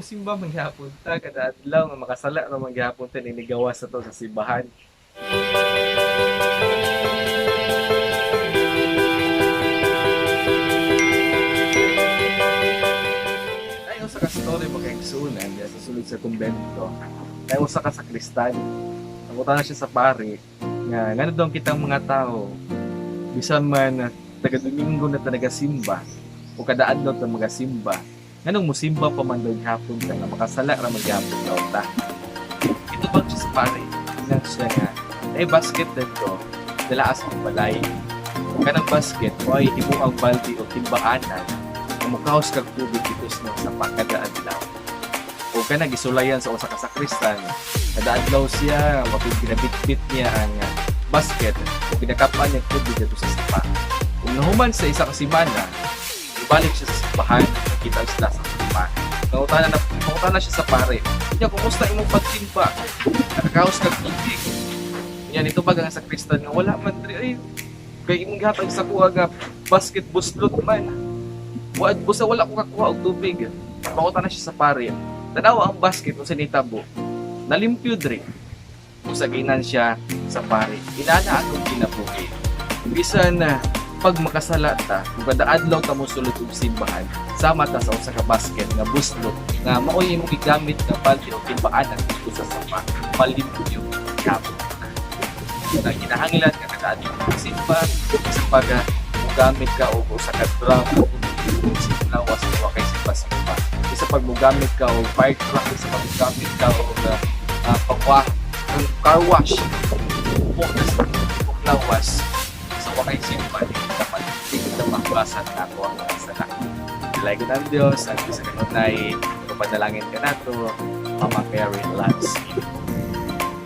Musimba man gihapon ta kada adlaw nga makasala ra man gihapon ta, ninigawas sa to sa simbahan. Ay, usa ka story mga kaigsuonan diya sa sulod sa kumbento. Ay, usa ka sakristan. Nangutana siya sa pari nga ngano daw kitang mga tao, bisan man taga Domingo na talaga simba o kada adlaw ta magasimba, nganong musimba pa man daw gihapon ta nga makasala ra man gihapon daw ta? Ito bang siya sa pari? Inang siya nga ay basket dadto dala sa balay. Kanang basket mo ay himuang balde o timbaanan nga mukahos kag tubig dito sa sapa kada adlaw. O kana gisulayan sa usa ka sakristan, kada adlaw siya mapig ginabitbit niya ang basket o ginakapan niya tubig dito sa sapa. Kung nahuman sa isa ka semana, ibalik siya sa simbahan, nakita sila sa sapa. Nangutana siya sa pare, "Nya, kumusta imong pagtimba? Nakakahos kag tubig?" Nya nito ba ang sakristan nga wala man diri, ay kay imong gihatag sa kuha nga basket buslot man. Wa busa wala ko kakuha og tubig. Pangutana siya sa pare. Tanawa ang basket unsa nitabo. Nalimpyo diri. Usa ginan siya sa pare. Inana atong kinabuhi. Bisan na pag makasala ta, kung kada adlaw ta mosulod og simbahan, sama ta sa usa ka basket nga buslot nga maoy imong gigamit nga balde o timbaanan dito sa sapa, malimpyo gihapon. Na kinahanglan nga kada adlaw mo simba sa pag mogamit ka og usa ka drum o sa lawas wa kay simba simba. Isa pag mogamit ka og fire truck, isa pag mogamit ka og pangwa ang car wash, upo na sa imong lawas sa wa kay simba, di kita di kita mahugasan nato ang mga sala. Dalagan ang Diyos, ang sa kanunay, kapanalangin ka nato, Mama Mary loves you.